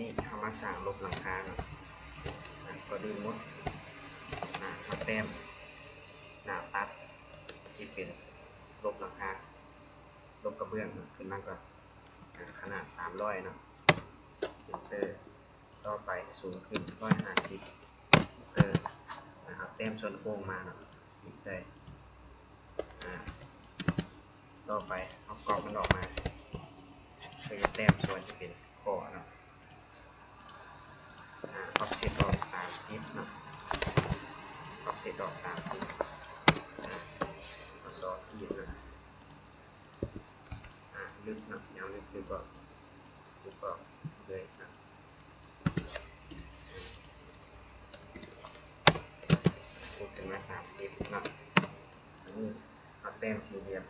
ນີ້ເຮົາມາສ້າງລົບຫຼັງຄາເນາະ. ອາ ກ່ອນອື່ນໝົດ ອາ ເຮົາແຕ້ມໜ້າຕັດທີ່ເປັນລົບຫຼັງຄາ ລົບກະເບື້ອງເນາະ ຂຶ້ນມາກ່ອນ. ອາ ຂະໜາດສາມຮ້ອຍເນາະ Enter. ຕໍ່ໄປສູງຂຶ້ນຮ້ອຍຫ້າສິບ Enter. ອາ ເຮົາແຕ້ມສ່ວນໂຄ້ງມາເນາະ ຄລິກໃສ່. ອາ ຕໍ່ໄປເຮົາກອບມັນອອກມາ ເພື່ອຈະແຕ້ມສ່ວນທີ່ເປັນຂໍ້ເນາະ. ອາ ອອບເຊັດອອກສາມສິບເນາະ ອອບເຊັດອອກສາມສິບ. ອາ ເອົາສອງຂີດເນາະ. ອາ ລຶກເນາະ ຍາວລຶກ ລຶກອອກ ລຶກອອກເລີຍເນາະ. ອາ ຂຶ້ນມາສາມສິບເນາະ. ອັນນີ້ເຮົາແຕ້ມສີ່ຫຼ່ຽມ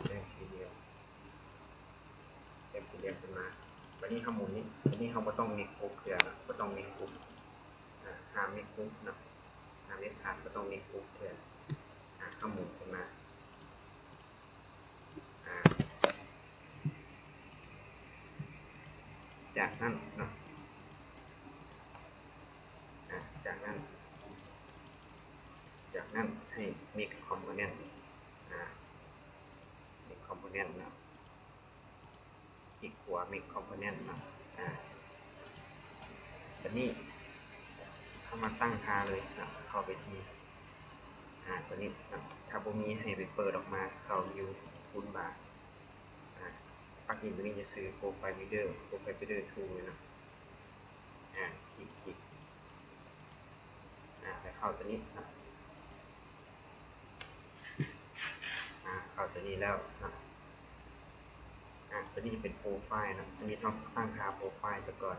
ແຕ້ມສີ່ຫຼ່ຽມ ແຕ້ມສີ່ຫຼ່ຽມຂຶ້ນມາ. ບາດນີ້ເຮົາໝູນນີ້ ບາດນີ້ເຮົາບໍ່ຕ້ອງເມັກຮຸບເທື່ອເນາະ ບໍ່ຕ້ອງເມັກຮຸບ. ອາ ຫ້າມເມັກຮຸບເນາະ ຫ້າມເດັດຂາດ ບໍ່ຕ້ອງເມັກຮຸບເທື່ອ. ອາ ເຮົາໝູນຂຶ້ນມາ. ອາ ຈາກນັ້ນເນາະ ອາ ຈາກນັ້ນ ຈາກນັ້ນໃຫ້ Make Component ອາ Make Component ເນາະ ຄລິກຂວາ Make Component ເນາະ. ອາ ບາດນີ້ເຮົາມາຕັ້ງຄ່າເລີຍເນາະ ເຂົ້າໄປທີ່ ອາ ຕົວນີ້ເນາະ ຖ້າບໍ່ມີໃຫ້ໄປເປີດອອກມາ ເຂົ້າ View Toolbar. ອາ ປລັກອິນຕົວນີ້ຈະຊື່ Profile Builder Profile Builder Tool ເນາະ. ອາ ຄລິກ ຄລິກ ອາ ແລ້ວເຂົ້າຕົວນີ້ເນາະ. ອາ ເຂົ້າຕົວນີ້ແລ້ວເນາະ ອາ ຕົວນີ້ຈະເປັນໂປຣໄຟລ໌ເນາະ ອັນນີ້ເຮົາຕັ້ງຄ່າໂປຣໄຟລ໌ຊະກ່ອນ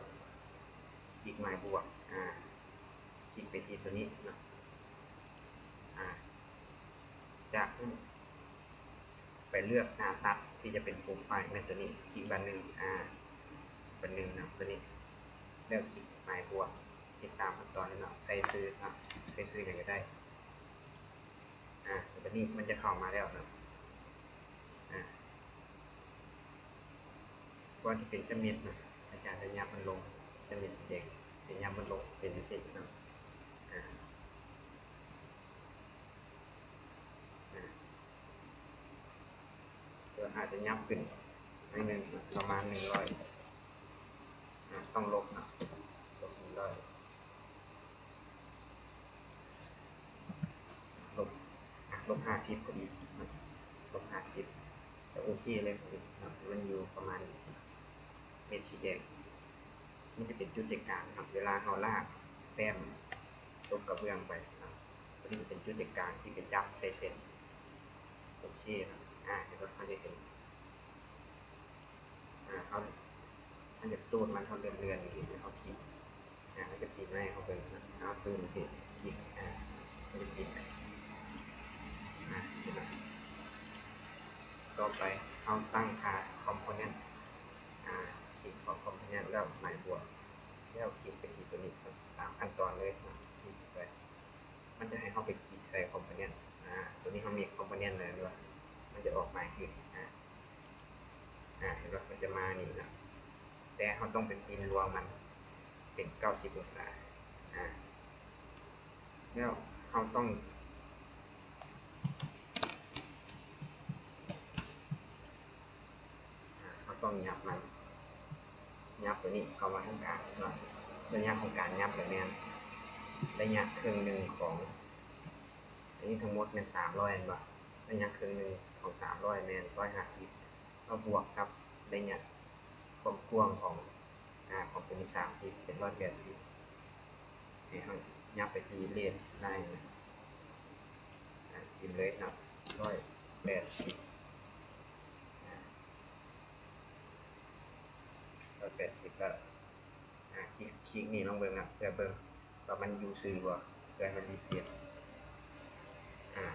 ຄລິກໝາຍບວກ ອາ ຄລິກໄປທີ່ຕົວນີ້ເນາະ. ອາ ຈາກນັ້ນໄປເລືອກໜ້າຕັດທີ່ຈະເປັນໂປຣໄຟລ໌ ແມ່ນຕົວນີ້ ຄລິກບານໜຶ່ງ ອາ ຄລິກບານໜຶ່ງເນາະ ຕົວນີ້ ແລ້ວຄລິກໝາຍບວກ ຕິດຕາມຂັ້ນຕອນເນາະ ໃສ່ຊື່ເນາະ ໃສ່ຊື່ຫຍັງກະໄດ້. ອາ ບາດນີ້ມັນຈະເຂົ້າມາແລ້ວເນາະ. ອາ ກ່ອນທີ່ເປັນຈະມິດນະ ອາຈານຈະຫຍັບມັນລົງ ຈະມິດເດັກ ຈະຫຍັບມັນລົງເປັນເດັກເນາະ. ອາ ອາ ແຕ່ວ່າອາດຈະຫຍັບຂຶ້ນໜ້ອຍໜຶ່ງ ປະມານໜຶ່ງຮ້ອຍ ອາ ຕ້ອງລົບເນາະ ລົບໜຶ່ງຮ້ອຍ. ລົບ ອາ ລົບຫ້າສິບພໍດີເນາະ ລົບຫ້າສິບ ກະໂອເຄເລີຍເນາະ. ມັນຢູ່ປະມານເມັດສີແດງ ມັນຈະເປັນຈຸດໃຈກາງເນາະ ເວລາເຮົາລາກແຕ້ມຕົກກະເບື້ອງໄປເນາະ ຕົວນີ້ຈະເປັນຈຸດໃຈກາງທີ່ໄປຈັບໃສ່ເສັ້ນ. ໂອເຄເນາະ ອາ ເຫັນບໍ່ ເຮົາຈະເຫັນ ອາ ເຮົາ ເຮົາຢາກຕູດມັນ ເຮົາເລື່ອນໆ ເຮົາຄລິກ ອາ ເຮົາຈະປີນໃຫ້ເຂົາເບິ່ງ ເຮົາຕື່ນ ຄລິກ ອາ ເຮົາຈະປີນ ອາ ເຫັນບໍ່. ຕໍ່ໄປເຮົາຕັ້ງຄ່າ Component ອາ ຄລິກຂອງ Component ແລ້ວໝາຍບວກ ແລ້ວຄລິກໄປທີ່ຕົວນີ້ ຕາມຂັ້ນຕອນເລີຍ ຄລິກໄປ ມັນຈະໃຫ້ເຮົາໄປຄລິກໃສ່ Component ອາ ຕົວນີ້ເຮົາ Make Component ແລ້ວ ມັນຈະອອກມາຂຶ້ນ ອາ ອາ ເຫັນບໍ່ ມັນຈະມານີ້ນະ ແຕ່ເຮົາຕ້ອງໄປປິ່ນລວງມັນເປັນເກົ້າສິບອົງສາ ອາ ແລ້ວເຮົາຕ້ອງ ອາ ເຮົາຕ້ອງຫຍັບມັນ ຫຍັບຕົວນີ້ເຂົ້າມາທາງກາງເນາະ. ໄລຍະຂອງການຫຍັບກະແມ່ນໄລຍະເຄິ່ງໜຶ່ງຂອງ ອັນນີ້ທັງໝົດແມ່ນສາມຮ້ອຍແມ່ນບໍ່? ໄລຍະເຄິ່ງໜຶ່ງຂອງສາມຮ້ອຍແມ່ນຮ້ອຍຫ້າສິບ ມາບວກກັບໄລຍະຄວາມກວ້າງຂອງ ອາ ຂອງຕົວນີ້ສາມສິບ ເປັນຮ້ອຍແປດສິບ ໃຫ້ເຮົາຫຍັບໄປທີ່ Red Line ອາ ພິມເລີຍເນາະ ຮ້ອຍແປດສິບ ອາ ຮ້ອຍແປດສິບ ແລ້ວ ອາ ຄລິກ ຄລິກນີ້ລອງເບິ່ງນະ ເພື່ອເບິ່ງວ່າມັນຢູ່ຊື່ບໍ່ ເພື່ອເຮົາ Delete ອາ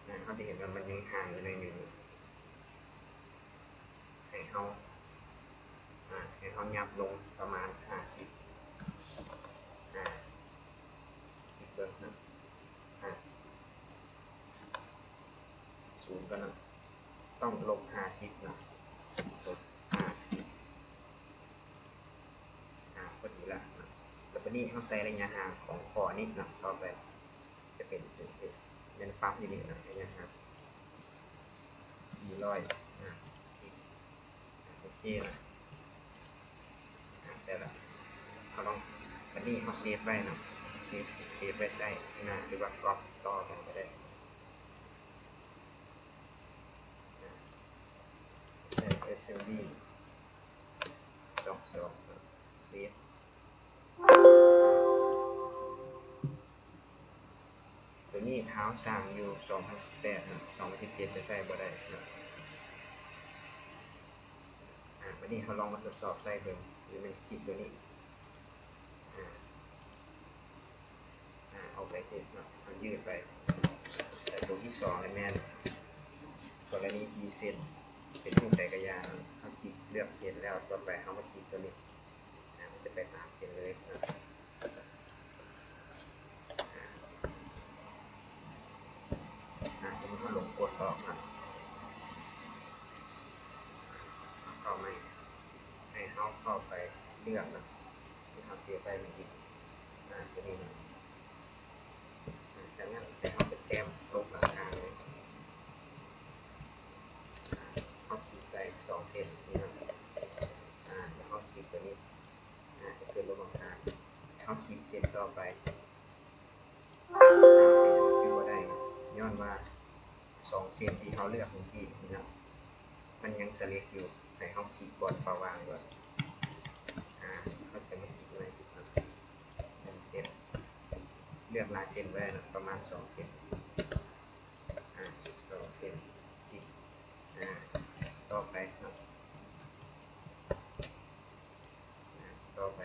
ອາ ເຮົາຈະເຫັນວ່າມັນຍັງຫ່າງຢູ່ໜ້ອຍໜຶ່ງ ໃຫ້ເຮົາ ອາ ໃຫ້ເຮົາຫຍັບລົງປະມານຫ້າສິບ ອາ ຕົວນັ້ນຕ້ອງລົບຫ້າສິບເນາະ ລົບຫ້າສິບ ອາ ພໍດີລະເນາະ. ແລ້ວບາດນີ້ເຮົາໃສ່ໄລຍະຫ່າງຂອງຂໍ້ນີ້ເນາະ ຕໍ່ໄປຈະເປັນຕົວນີ້ ແມ່ນປັບຢູ່ນີ້ເນາະ ໄລຍະຫ່າງສີ່ຮ້ອຍ ອາ ໂອເຄ ອາ ໂອເຄລະ ອາ ແລ້ວລະ ເຮົາລອງ ບາດນີ້ເຮົາເຊບໄວ້ເນາະ ເຊບ ເຊບໄວ້ໃຊ້ໜ້າ ຫຼືວ່າກັອບຕໍ່ກັນກໍໄດ້. ເອັສເອັມບີ ສອງສອງ ເຊບ ຕົວນີ້ເຮົາສ້າງຢູ່ສອງພັນສິບແປດເນາະ ສອງພັນສິບເຈັດຈະໃຊ້ບໍ່ໄດ້ເນາະ. ອາ ບາດນີ້ເຮົາລອງມາທົດສອບໃຊ້ເບິ່ງ ຫຼືແມ່ນຄລິກຕົວນີ້ ອາ ອາ ອອກໄປເຮັດເນາະ ເຮົາຢືດໄປ. ແລ້ວຕົວທີສອງລະແມ່ນກໍລະນີທີ່ເສັ້ນເປັນຮູບໃດກໍຢ່າ ເຮົາຄລິກເລືອກເສັ້ນແລ້ວ ຕໍ່ໄປເຮົາມາຄລິກຕົວນີ້ ອາ ມັນຈະໄປຕາມເສັ້ນເລີຍເນາະ. ອາ ສົມມຸດເຮົາລົງກົດອອກເນາະ ເຂົ້າໃໝ່ ໃຫ້ເຮົາເຂົ້າໄປເລືອກເນາະ ທີ່ເຮົາເຊບໄວ້ເມື່ອກີ້ ອາ ຕົວນີ້ເນາະ. ອາ ຈາກນັ້ນໃຫ້ເຮົາໄປແຕ້ມລົບຫຼັງຄາເລີຍ ເຮົາຄລິກໃສ່ສອງເສັ້ນນີ້ເນາະ ອາ ແລ້ວເຮົາຄລິກຕົວນີ້ ອາ ຈະເກີດລົບຫຼັງຄາ ເຮົາຄລິກເສັ້ນຕໍ່ໄປ ອາ ເປັນຫຍັງມັນຄືບໍ່ໄດ້ເນາະ ຍ້ອນວ່າສອງເສັ້ນທີ່ເຮົາເລືອກເມື່ອກີ້ນີ້ເນາະ ມັນຍັງສະເລັກຢູ່ ໃຫ້ເຮົາຄລິກບ່ອນເປົ່າວ່າງກ່ອນ ອາ ເຮົາຈະມາຄລິກໃໝ່ເນາະ ໜຶ່ງເສັ້ນ ເລືອກຫຼາຍເສັ້ນບໍ່ໄດ້ເນາະ ປະມານສອງເສັ້ນ ອາ ສອງເສັ້ນ ຄລິກ ອາ ຕໍ່ໄປເນາະ ອາ ຕໍ່ໄປ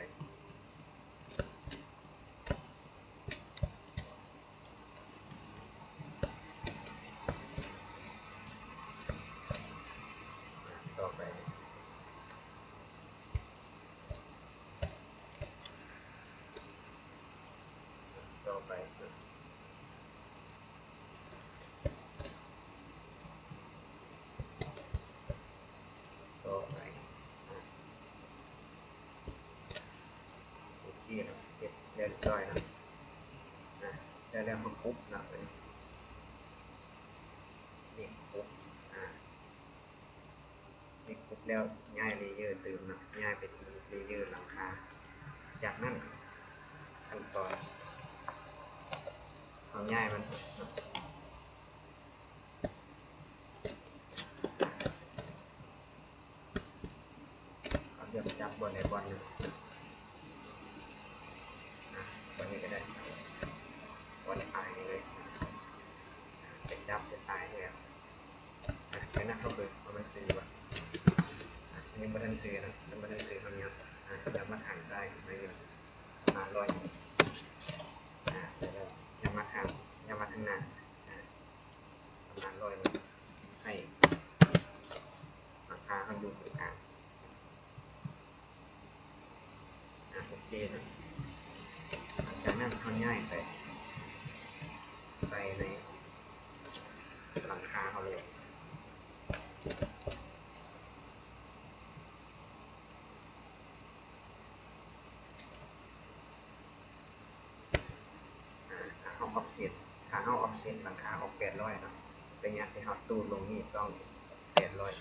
ອາ ຕໍ່ໄປ ຕໍ່ໄປ ຕໍ່ໄປ ອາ ໂອເຄເນາະ ເຮັດແລ້ວຮຽບຮ້ອຍເນາະ ອາ ແລ້ວ ແລ້ວເຮົາປຸບເນາະ ເຮັດປຸບ ອາ ເຮັດປຸບແລ້ວຍ້າຍເລເຢີຕື່ມເນາະ ຍ້າຍໄປທີ່ເລເຢີຫຼັງຄາ ຈາກນັ້ນຂັ້ນຕອນເຮົາຍ້າຍມັນເນາະ ເຮົາເລືອກຈັບບ່ອນໃດບ່ອນໜຶ່ງ ອາ ບ່ອນນີ້ກໍໄດ້ ບ່ອນປາຍນີ້ເລີຍ ອາ ໄປຈັບໃສ່ປາຍນີ້ ອາ ຈາກນັ້ນເຮົາເບິ່ງວ່າມັນຊື່ຫຍັງ ອາ ຍັງບໍ່ທັນຊື່ເນາະ ຍັງບໍ່ທັນຊື່ເຮົາຍັບ ອາ ຍັບມາທາງຊ້າຍໜ້ອຍໜຶ່ງ ປະມານຮ້ອຍໜຶ່ງ ອາ ແລ້ວກໍຍັບມາທາງ ຍັບມາທາງໜ້າ ອາ ປະມານຮ້ອຍໜຶ່ງ ໃຫ້ຫຼັງຄາເຮົາຢູ່ກົງກາງ ອາ ໂອເຄເນາະ ຈາກນັ້ນເຮົາຍ້າຍໄປໃສ່ໃນຫຼັງຄາເຮົາເລີຍ ອາ ຖ້າເຮົາອອບເຊັດ ຖ້າເຮົາອອບເຊັດຫຼັງຄາອອກແປດຮ້ອຍເນາະ ໄລຍະທີ່ເຮົາຕູດລົງນີ້ຕ້ອງແປດຮ້ອຍ